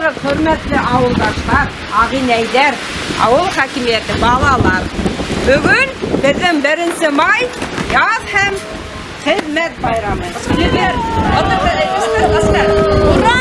Һаумыһығыҙ, хөрмәтле ауылдаштар, ағинәйҙәр, ауыл хакимиәте, балалар. Бөгөн беҙҙең 1 май яҙ һәм хеҙмәт байрамы. Ура!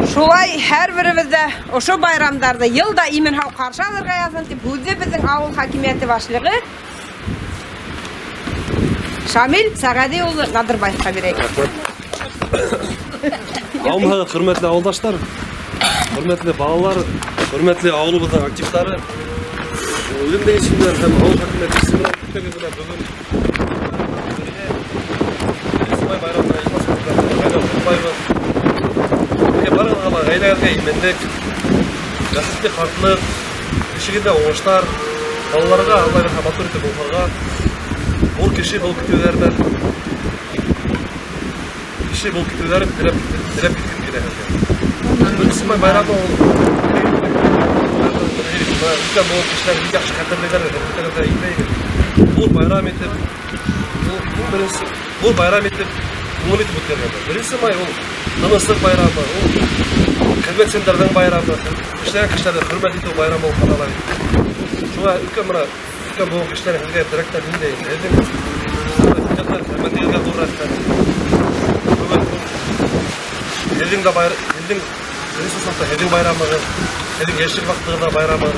Шулай һәр беребеҙ ҙә ошо байрамдарҙы йыл да имен һау ҡаршы алырға яҙһын тип һүҙҙе беҙҙең ауыл хакимиәте башлығы Шамил Сәғәҙи улы Надырбаевҡа бирәйек. Һаумыһығыҙ, хөрмәтле ауылдаштар, хөрмәтле балалар, хөрмәтле ауылыбыҙҙың активтары. Үҙемдең исемдән һәм ауыл хакимиәте исеменән бөтәгеҙҙе лә бөгөн Май байрамына ихлас күңелдән ҡотлайбыҙ. Һеҙгә барығыҙға ла ғаиләгеҙгә именлек, бәхетле ҡартлыҡ, эшегеҙҙә уңыштар, балаларға Алла бирһә матур итеп уҡырға, ҙур кеше булып китеүҙәренә, кеше булып китеүҙәрен теләп теләп киткем килә һеҙгә. Беренсе май байрамы ул өлкән быуын кешеләр бик яҡшы хәтерләйҙәр, бөтәгеҙ ҙә иҫләйһегеҙ. Ҙур байрам итеп, ул беренсе ҙур байрам итеп, күңел итеп үткәргәндәр. Беренсе май ул тыныслыҡ байрамы, ул хеҙмәтсәндәрҙең байрамы, эшләгән кешеләрҙе хөрмәт итеү байрамы булып һанала. Шуңа өлкән мына өлкән быуын кешеләре һеҙгә теләктәр ниндәй? Һеҙҙең хеҙмәтегеҙгә ҙур рәхмәт. Бөгөн һеҙҙең дә байр, һеҙҙең беренсе сафта һеҙҙең байрамығыҙ, һеҙҙең йәшлек ваҡытығыҙҙа байрамығыҙ.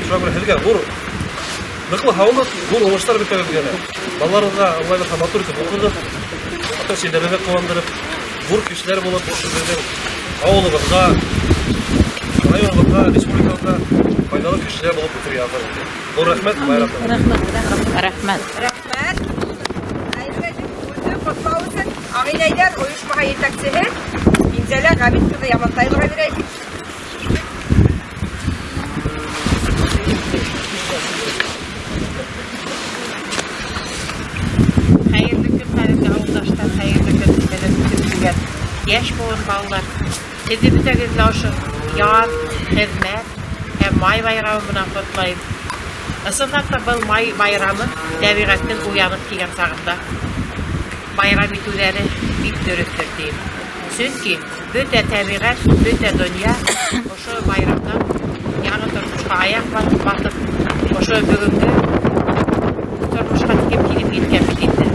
Шуңа күрә һеҙгә ҙур ныҡлы һаулыҡ, ҙур уңыштар бөтәгеҙгә лә. Балаларығыҙға Алла бирһә матур итеп уҡығыҙ, ата-әсәләрегеҙҙе ҡыуандырып, ҙур кешеләр булып ошо беҙҙең ауылыбыҙға, районыбыҙға, республикабыҙға файҙалы кешеләр булып үҫергә яҙһын. Ҙур рәхмәт байрам. Рәхмәт. Рәхмәт. Үҙе ҡотлау өсөн Ағинәйҙәр ойошмаһы етәксеһе Минзәлә Ғәбит ҡыҙы Ямантаеваға бирәйек. Хәйерле көн, хәҙерге ауылдаштар, хәйерле көн, беҙҙең үҫеп килгән йәш быуын балалар. Һеҙҙе бөтәгеҙҙе лә ошо яҙ, хеҙмәт һәм май байрамы менән ҡотлайым. Ысынлап та был май байрамы тәбиғәттең уянып килгән сағында байрам итеүҙәре бик дөрөҫтөр тием. Сөнки бөтә тәбиғәт, бөтә донъя ошо байрамдан яңы тормошҡа аяҡ баҫып, ошо бөгөнгө тормошҡа тиклем килеп еткән бит инде.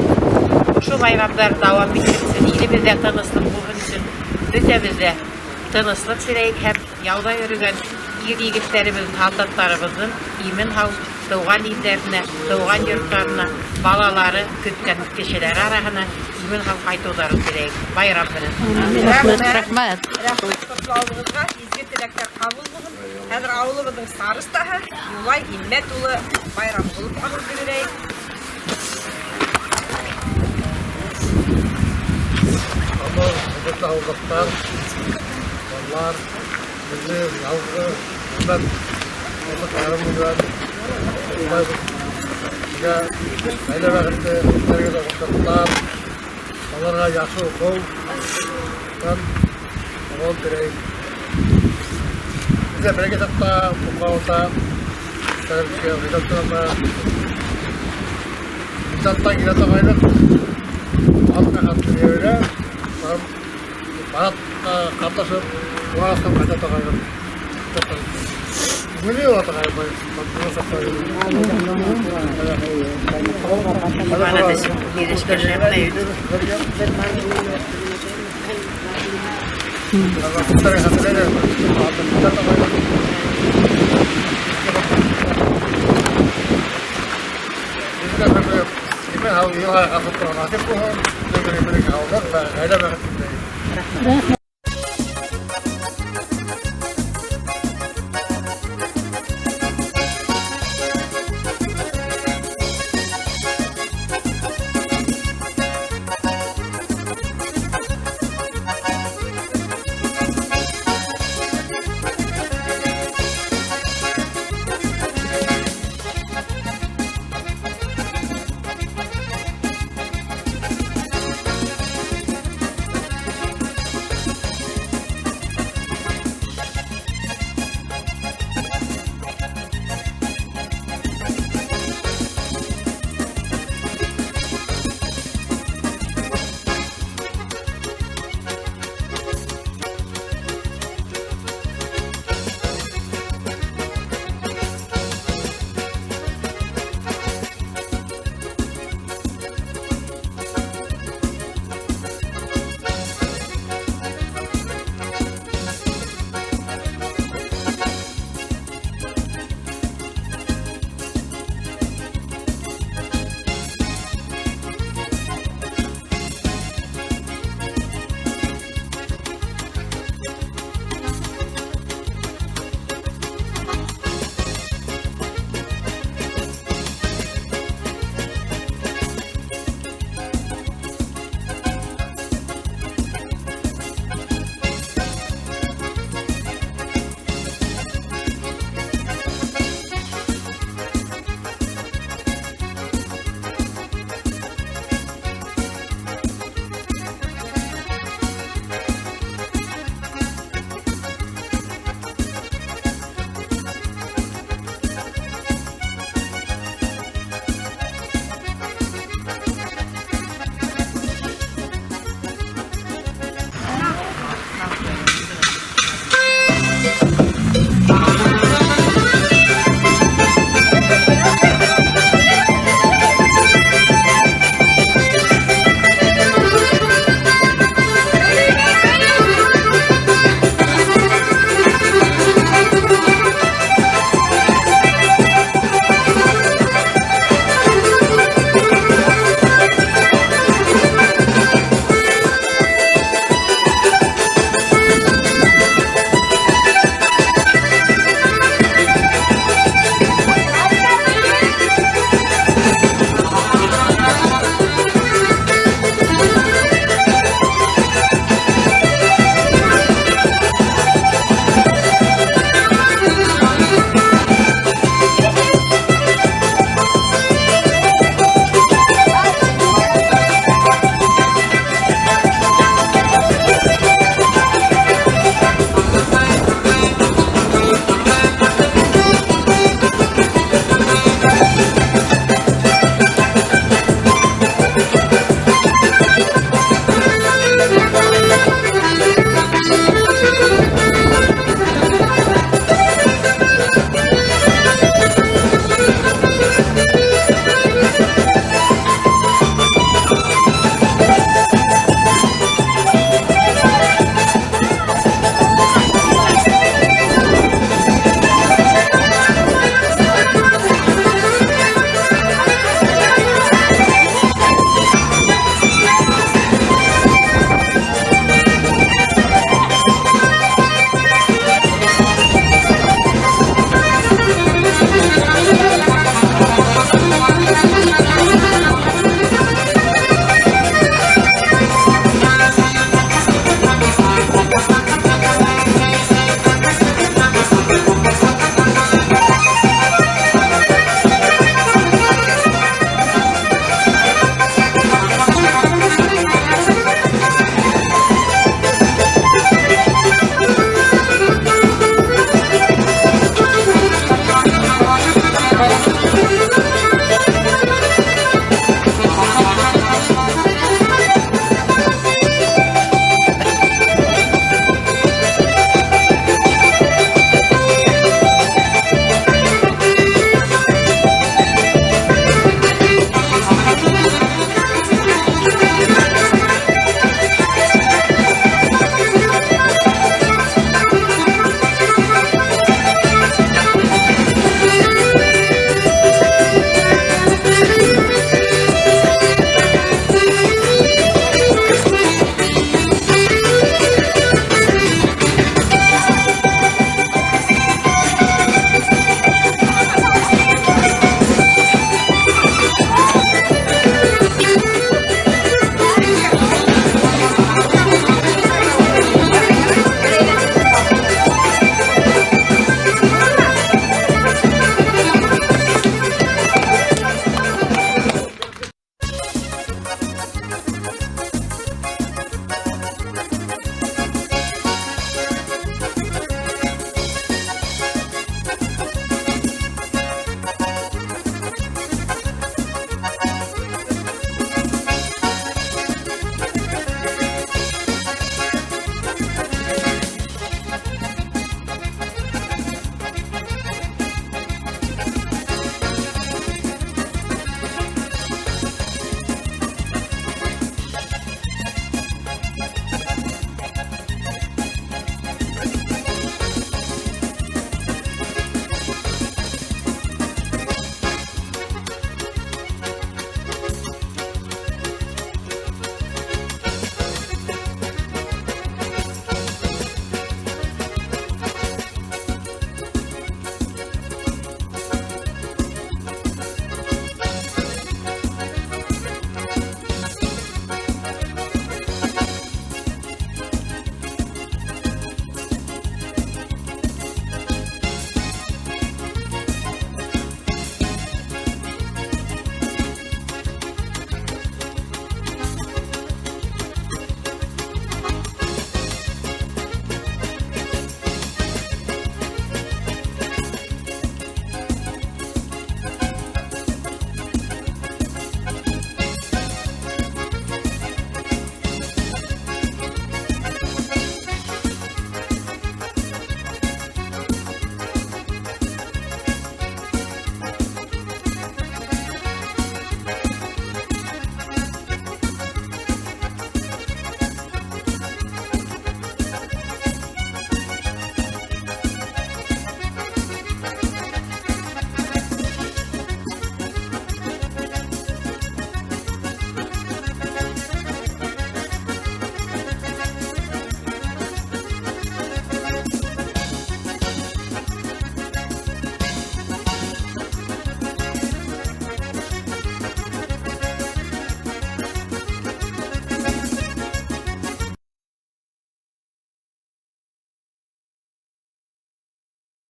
Ошо байрамдар дауам итһен өсөн, илебеҙҙә тыныслыҡ булһын өсөн бөтәбеҙ ҙә тыныслыҡ теләйек һәм яуҙа йөрөгән ир егеттәребеҙ, һалдаттарыбыҙҙың имен һау тыуған илдәренә, тыуған йорттарына, балалары көткән кешеләр араһына имен һау ҡайтыуҙарын теләйек. Байрам менән. Рәхмәт. Рәхмәт. Рәхмәт ҡотлауығыҙға, изге теләктәр ҡабул булһын. Хәҙер ауылыбыҙҙың старостаһы Юлай Һиммәт улы Байрамғоловҡа һүҙҙе бирәйек. Ама хөрмәтле ауылдаштар, балалар, беҙҙе яҙғы хеҙмәт байрамы менән ҡотлайбыҙ. Һеҙгә ғаилә бәхете, эштәрегеҙҙә уңыштар, Уларға яҡшы уҡыу һәм уңыш теләйем. Беҙҙә бәләкәй саҡта уҡыуҙа Ризаттан килә торғайныҡ. Алтҡа парадҡа ҡатнашып, уралыҡтан ҡайта торғайныҡ. Күңелле була торғайны.